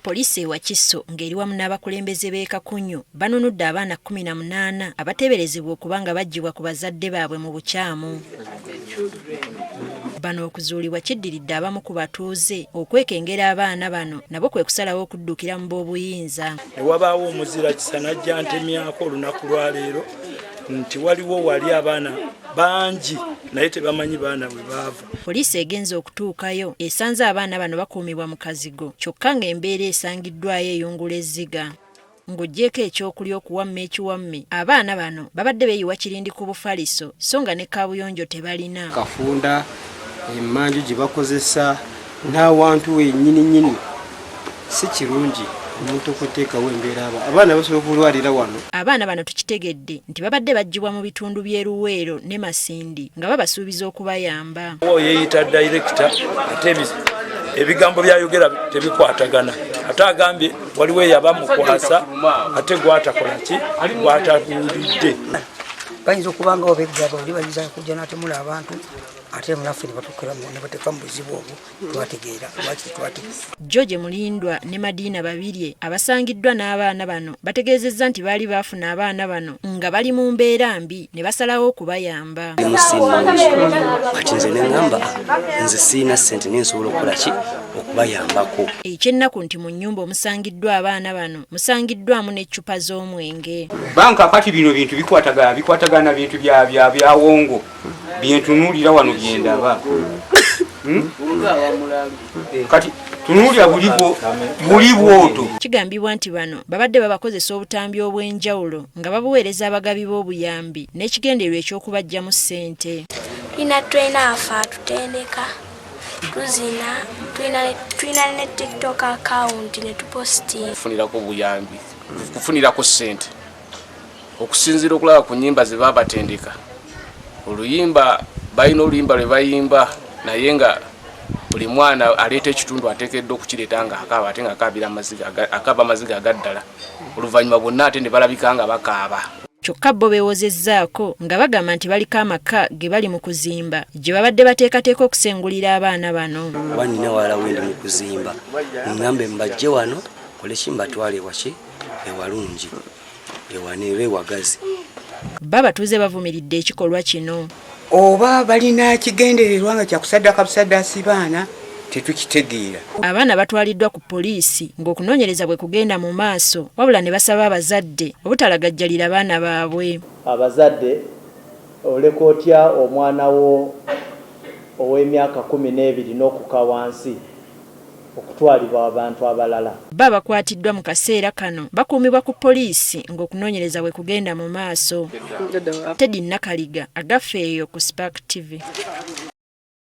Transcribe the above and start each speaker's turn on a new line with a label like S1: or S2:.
S1: Poliisi e Wakiso ng'eri wamu n'abakulembeze b'e Kakunyu banunudde abaana 18 abateeberezebwa okuba nga baggyibwa ku bazadde baabwe mu bukyamu. Bano okuzuulibwa kiddiridde abamu ku batuuze okwekengera abaana bano nabo kwe kusalawo okuddukira mu b'obuyinza.
S2: Ne wabaawo omuzira kisa n'ajja ntemyako olunaku lwaleero nti waliwo wali abaana bangi naye tebamanyi baana bwe baava.
S1: Poliisi egenze okutuukayo esanze abaana bano bakuumibwa mu kazigo kyokka ng'embeera esangiddwayo eyungula ezziga. Ng'oggyeeko ekyokulya okuwamma ekiwamme, abaana bano babadde beeyiwa kirindi ku bufaliso so nga ne kaabuyonjo tebalina.
S3: Kafunda emmanju gye bakozesa n'awantu wennyini nnyini si kirungi omuntu okuteekawo embeera aba abaana basobola okulwalira wano.
S1: Abaana bano tukitegedde nti babadde baggyibwa mu bitundu by'e Luweero ne Masindi nga babasuubiza okubayamba.
S2: Yeeyita dayirekita ate ebigambo byayogera tebikwatagana ate agambye waliwo eyabamukwasa ate gwatakola ki gwatabuulidde.
S4: Bayinza okuba nga obeggaba oli bayinza kujja n'atemula abantu ate naffe nebateeka mu buzibu obwo twategeera lwaki tetwategeera.
S1: George Mulindwa ne Madina Babirye abasangiddwa n'abaana bano bategeezezza nti baali baafuna abaana bano nga bali mu mbeera mbi ne basalawo okubayamba.
S5: Kati nze ne ŋŋamba nze sirina ssente naye nsobola okukola ki okubayambako.
S1: Eky'ennaku nti mu nnyumba omusangiddwa abaana bano musangiddwamu n'eccupa z'omwenge.
S3: Banka kati bino bintu bikwatagana bikwatagana bintu bya bya byawongo byentunuulira wano byendaba Kati tunuulira buli bwoto.
S1: Kigambibwa nti bano babadde babakozesa obutambi obw'enjawulo nga babuweereza abagabi b'obuyambi n'ekigendererwa eky'okubaggyamu ssente.
S6: Tulina trainer waffe atutendeka tuzina, tulina ne TikTok account ne tupositinga.
S7: Kufunirako buyambi, kufunirako ssente okusinziira okulaba ku nnyimba ze babatendeka. Oluyimba balina oluyimba lwe bayimba naye nga buli mwana aleeta ekitundu ateekeddwa okukireeta nga akaaba ate nga akaabira amaziga akaaba amaziga agaddala oluvannyuma bonna ate ne balabika nga bakaaba.
S1: Kyokka bo beewozezzaako nga bagamba nti baliko amaka ge bali mu kuzimba gye babadde bateekateeka okusengulira abaana bano.
S5: Kuba nina wala wendi mu kuzimba ngambe mbajje wano kole ki mbatwale waki ewalungi ewaneeba ewagazi.
S1: Bo abatuuze bavumiridde ekikolwa kino.
S3: Oba balina kigendererwa nga kyakusaddaka busaddasi baana tetukitegeera.
S1: Abaana batwaliddwa ku poliisi ng'okunoonyereza bwe kugenda mu maaso wabula ne basaba abazadde obutalagajjalira baana baabwe.
S8: Abazadde, oleka otya omwana wo ow'emyaka 12 n'okuka wansi okutwalibwa abantu abalala?
S1: Bo abakwatiddwa mu kaseera kano bakuumibwa ku poliisi ng'okunoonyereza bwe kugenda mu maaso. Teddy Nakaliga, Agaffe eyo ku Spark TV.